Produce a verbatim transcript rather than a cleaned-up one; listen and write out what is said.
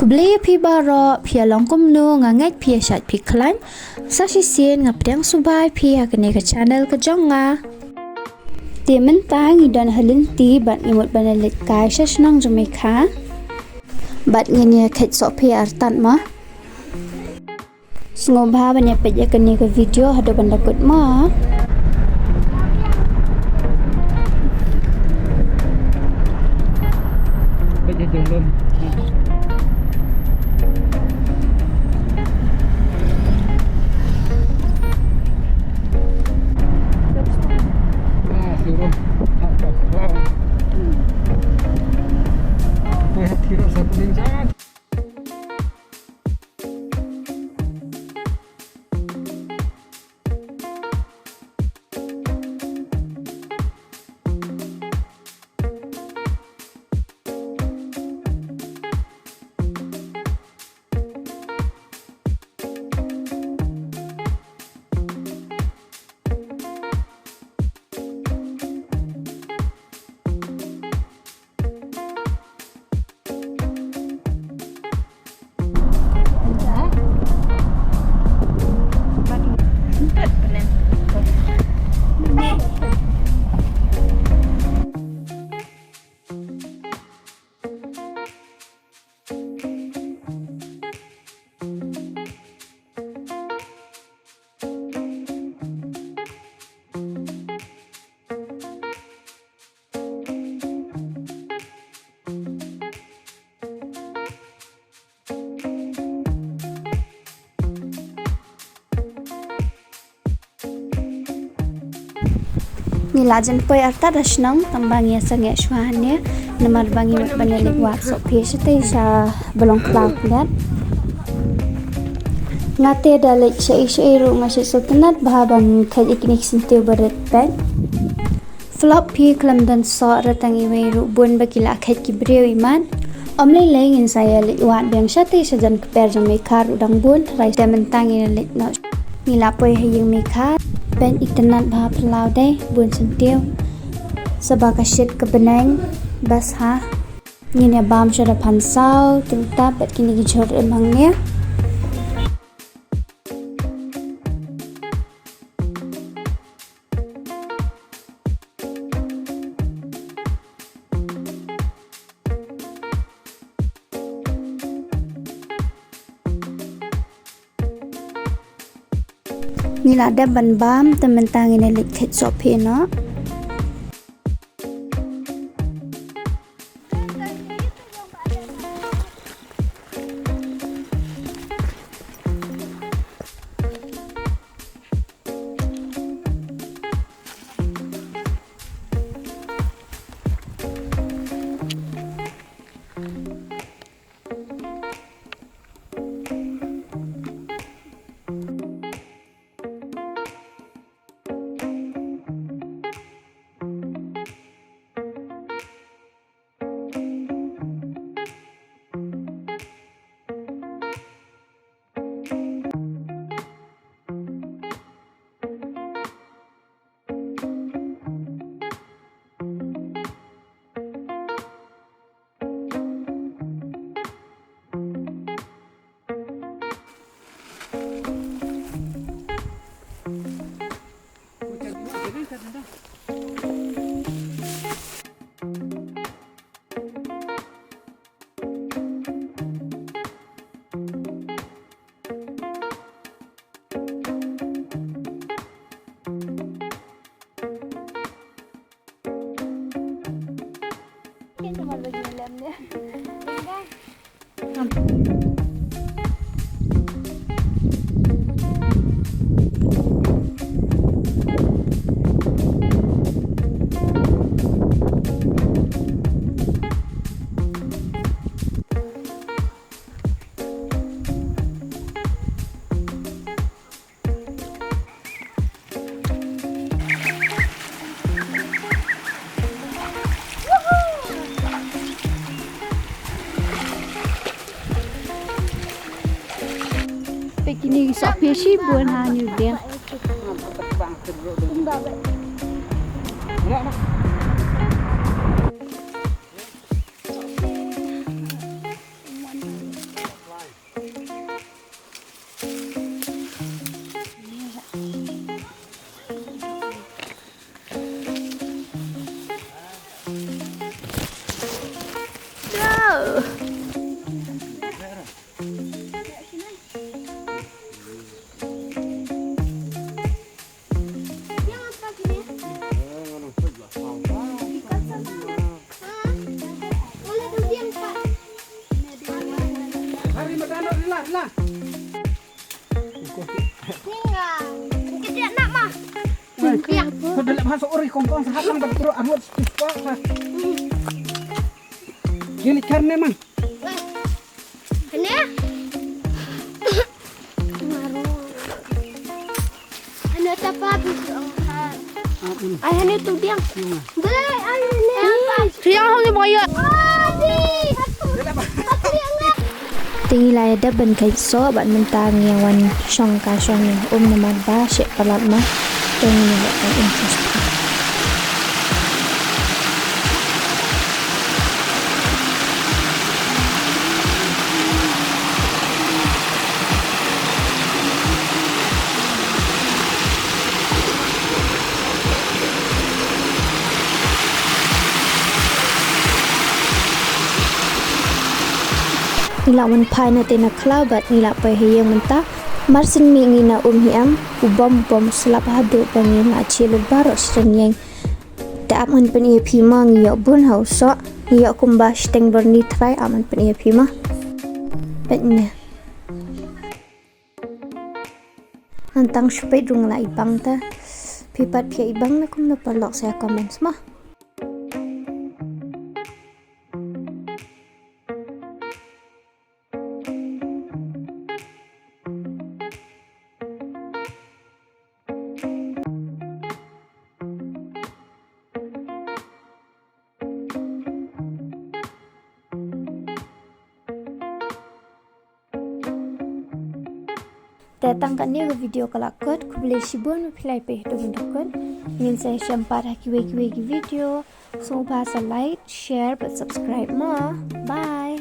Khublei ïa phi baroh, phi ïa long kumno, nga ngeit phi ïa shait phi khlaiñ. Sa shisien nga pdiang sngewbha ïa phi ha kane ka channel ka jong nga. Te mynta ngi don ha lynti bad ngi mut ban ïa leit kai sha shnong Jamaica. Bad ngin ïa kheit sohphi artat mo. Sngewbha ban ïa peit ïa kane ka video haduh ban da kut mo. Peit ïa jong lum. Ah, sirum. Ah, ah, ah. Peit ïa satu bintang. Ngi la jan poi artat ha shnong, tang ba ngi ïa sangeh shuwa hangne, namar ba ngi mut ban ïa leit wad sohphi shatei sha ba long khlaw klet. Nga te da leit shaei shaei ruh nga shu sngewtynnat bha ban kheit ïa kine ki syntiew ba rit peit. Flop phi khlem don soh re tang iwei ruh bun ba ki la kheit ki briew imat. Ym lei lei ngin sa ïa leit wad biang shatei sha jan kper jong Jamaica ruh dang bun, tharai te mynta ngin ïa leit noh. Ngi la poi ha ïing Jamaica, peit itynnat bha phyllaw dei, bun syntiew. Sa ba ka shit ka bneng, bas ha. Ngin ïa bam sha da phan saw, tyngtab bad kine ki jhur im hangne. Ngi la dep ban bam, te mynta ngin ïa leit kheit sohphi noh. Peit kine ki sohphi shibun ha New Delhi. Ari mata no rila rila. Ninga. Kita nak mah. Ko da lep ha sa uri kong kong sa hatang bad bro arwat stis ko sa. Gini karne man. Hane? Hane tapa bisu angkat. Ai hane tu diang. Dai ai hane. Tu diang hong ni boyo. Te ngi la ïa dep ban kait soh bad mynta ngi ïa wan shong ka shong um namar ba shet palat ma. Te ngi ïa wan um. Ngi la wan phai na te na khlaw bad ngi la poi ha ïing mynta. Mar syn mih ngi na um hi am u bom bom slap haduh ba ngi la chih lut baroh shi rynïeng. Te ap ngan pyni ïa phi ma ngi ïoh bun ha u soh. Ngi ïoh kumba shiteng byrni trai ap ngan pyni ïa phi ma. Peit ne. Ngan tang shu peit rung la i bang ta. Phi pat phi i bang na kumno paralok sa ïa comments ma. Te tang katne ka video ka la kut, khublei shibun ba phi la peit haduh ban da kut. Ngin sa ïashem pat ha kiwei kiwei ki video. Sngewbha sa like, share bad subscribe mo. Bye.